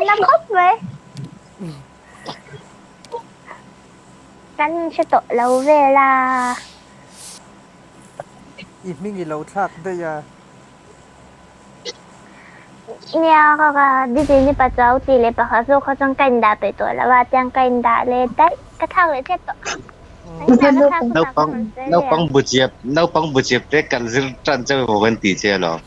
A na khawp mai. Kan inhre tawh lo vel a. I hming i lo thlak daih a. Nia ka ka Disney Pachuau tih leh pakhat zawk kha chuan ka indah peih tawh lo a, tiang ka indah leh daih, ka thlak leh tep tawh. Naupang naupang buchiap naupang buchiap te kan zir tan che maw kan ti che alawm.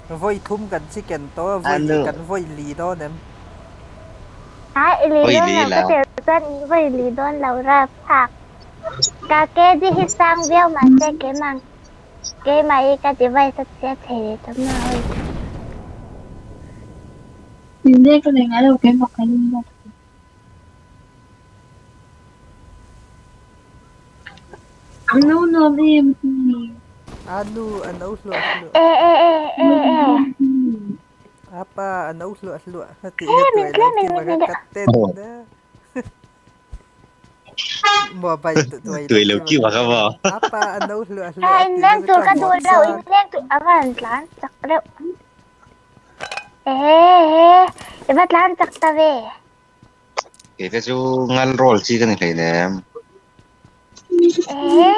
Vawi thum kan chicken tawh a, vawi Anu kan vawi li dawn em? Ai i li vawi dawn li lo la. ka tel chuan in vawi li dawn lo rap thlak. Ka KG hi sang viau mahse keimah keimah hi ka device a chhia thei leh ta mai. A nu a no hluah hluah. E e e e e. A pa a no hluah hluah a tih kha Tlem in tuai lo tlem in kim min a hmu ka deuh. ten a. Maw bai tuai lo Tuai lo kim a kim ka a ka ten. maw. A pa a no hluah A hluah a tih inleng kha tur ka ka duh vawt lo chak. inleng tur a van tlan chak reuh. Ehe i va tlan chak ta ve. Kei te chu ngal roll chi ka ni hleinem. Ehe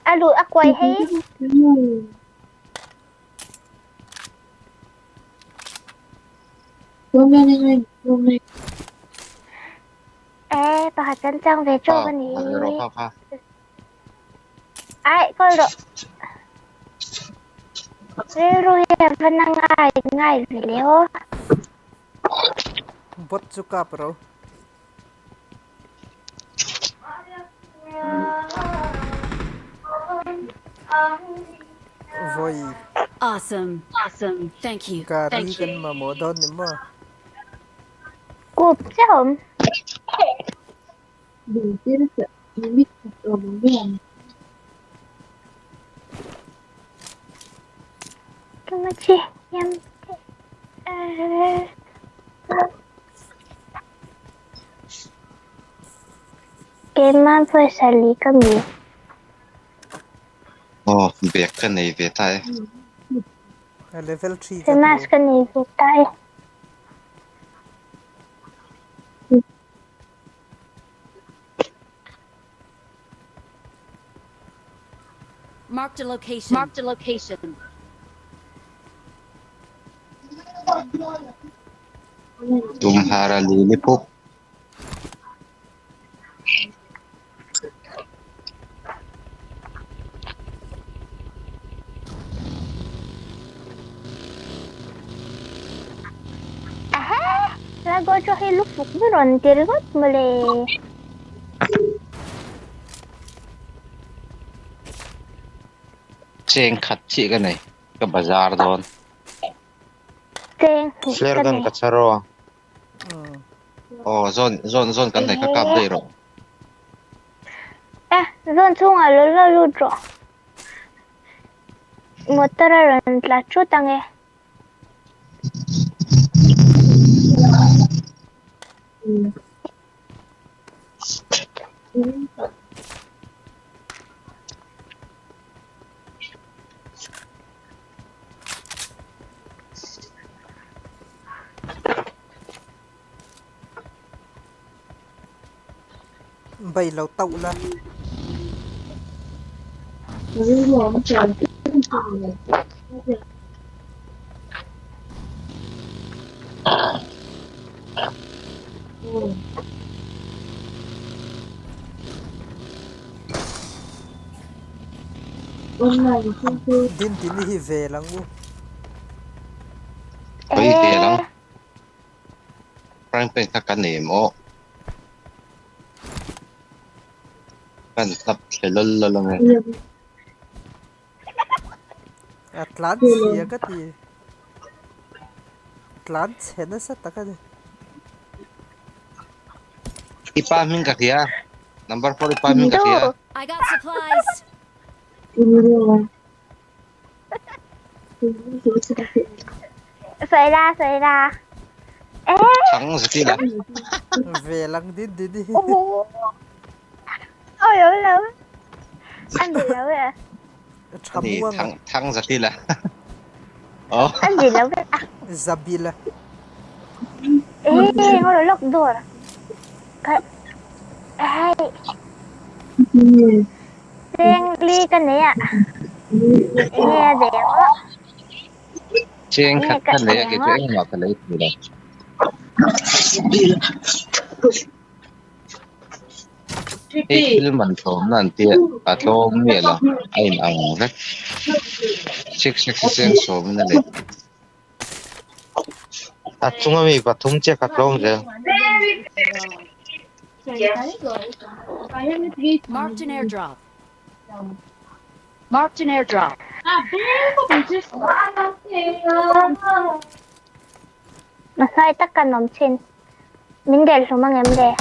a luh a kuai hei. E pakhat kan chang ve tawk a ni. Ai kawl rawh. Rilru hi a va na ngai ngai ve le aw. Bot chu kap ro. Vawi. Awesome. Awesome. Thank you. Gari kan mamawh dawn ni maw? Kup chiah awm. Kamachi yam Keimah pawisa li ka mi. Aw bag ka nei ve ta e. Level 3 ka Famous hmu. ka nei ve ta e. Marked a location. Marked a location. Tumhara lilipuk. Aha! Lago chu hei lufuk mi rawn ti ringawt mawle. Cheng khat chiah ka nei. Ka bazar dawn. Cheng hnih Flare ka gun nei. ka chhar aw. Aw zawn zawn zawn kan nei kha kap daih rawh. Eh, zawn chhungah lo la lut rawh. Motor a rawn tla thut ange. Bai lo tauh la. Din din hi vel ang u. Khawi vel ang. Eh, Frying pan kha ka nei em aw. Kan hlap thle lal lal ang e. A tlan chhia ka ti. Tlan chhe nasa tak a ni. I pa hming ka hria. Number 4 i pa hming ka hria. do. I got supplies. Sawi la, sawi la. Eh, Chang zati la. Vel ang din din hi. oh. Ôi ôi lâu. Anh bị lâu rồi. Ani Thamuanga. thang thang zatila. Oh. An ni lo vek a. Zabila. Ê, ngồi lốc đùa. Cái ai. Cheng li ka nei a. Enge a deng lo. Cheng Enge khat ka ka nei a deng kei chu lo. engmah ka lei thei lo. Hei thil man tlawmna an tia a tlawm miah lo a in ang vek. 6 6 cheng sawmin a lei. A chunga mi pathum chiah ka tlawm zel. Marked an airdrop. Marked an airdrop. Masai tak kan awm thin. Min delh hlum ang em le?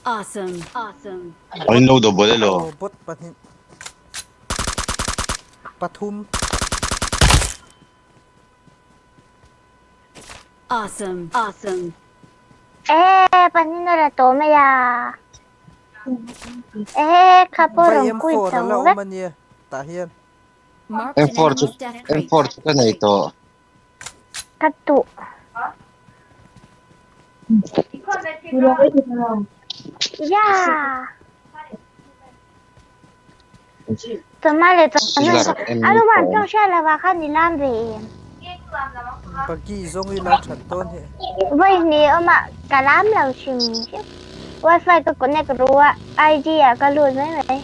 Awesome. Awesome. An lo double elaw? Aw bot pahnih pathum. Awesome. Awesome. Ee pahnih na la tawh mai a. Ee kha pawh Vai rawn quit M4 a la zo awm vek. a nia tah hian. Marked an M4 chu enemy's death crate. M4 chu ka nei tawh. Ka tuh. Yeah. Chawhma leh chawhnu Silar a lu man M4. tawng hriat lo ah khan i lam ve em? Buggy zawng ila that dawn hi. Vawi hnih awm ah ka lam lo hrim hrim. Wifi ka connect ru a IG ah ka lut mai mai.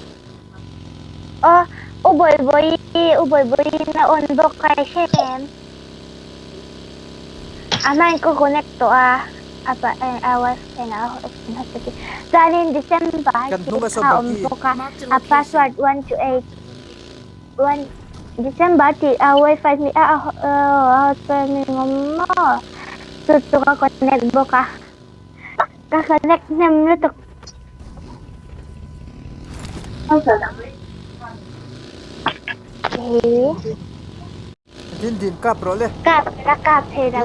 Aw u Bawibawi u Bawibawi in a on bawk ka i hre em? A hmain ka connect tawh a a pa a wifi in a open hmasa bik. Chuanin December Kan tih hnung a saw kha a awm buggy. bawk a Marked a a password location. 1 to 8 1 December tih a wifi hming a a hotspot hming awm maw chu chu ka connect bawk a ka connect hnem lutuk. Din din kap rawh le. Kap la kap thei lo.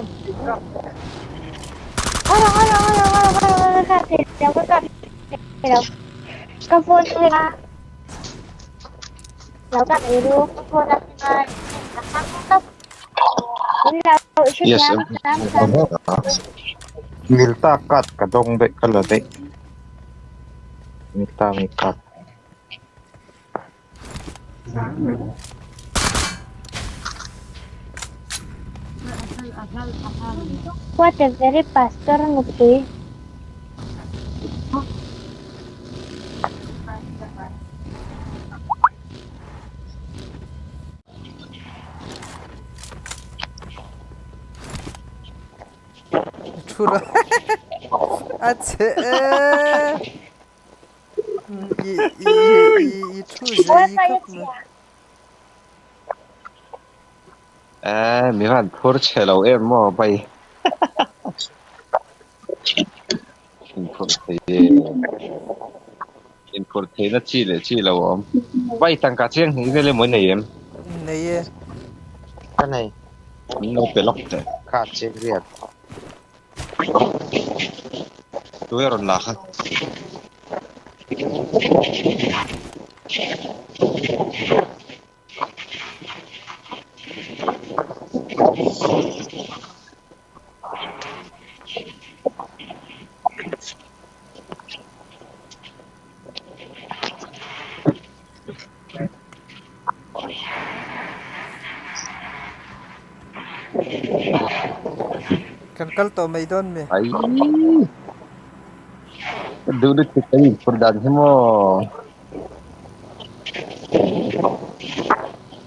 Ngaw ngaw ngaw ngaw ngaw ngaw ka kap thei lo ka kap thei lo. Ka phone chu a lo kap ei ru ka phone a ka hmang tawp. Min lo Yes, hrethiam hram hram. Milta card ka dawng daih ka la daih. Milta mi card. What a very pastor nupui. Thu rawh a che e. I i i i thu zei khawp mai. Eh, mi van phur chhe lo em maw bai. In phur thei e. In phur thei na chi leh chi lo awm. Bai tangka chiang hnih vel emaw i nei em? Nei e. Ka nei. Min lo pe lawk teh. Kha chiang riat. Tui a rawn la kha. Kan kal tawh mai dawn mi. Ai. Ka duh lutuk kan inphur dan hi maw.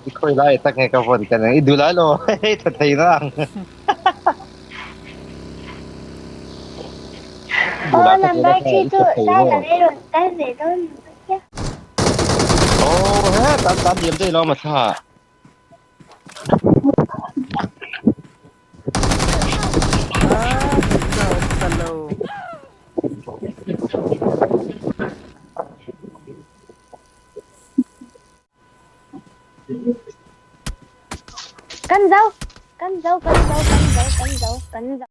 I khawi lai tak nge ka vawn ka nang i duh lai lo hei tha thei na ang. Duh Aw lai ka ti number na kha 3 i chu tha thei sai maw. lam i rawn kal ve dawn mi. Oh he tan tan diam daih lo ma tha. Ah, ngaihna awm ta lo. Kan zo, kan zo, kan zo, kan zo, kan zo, kan zo.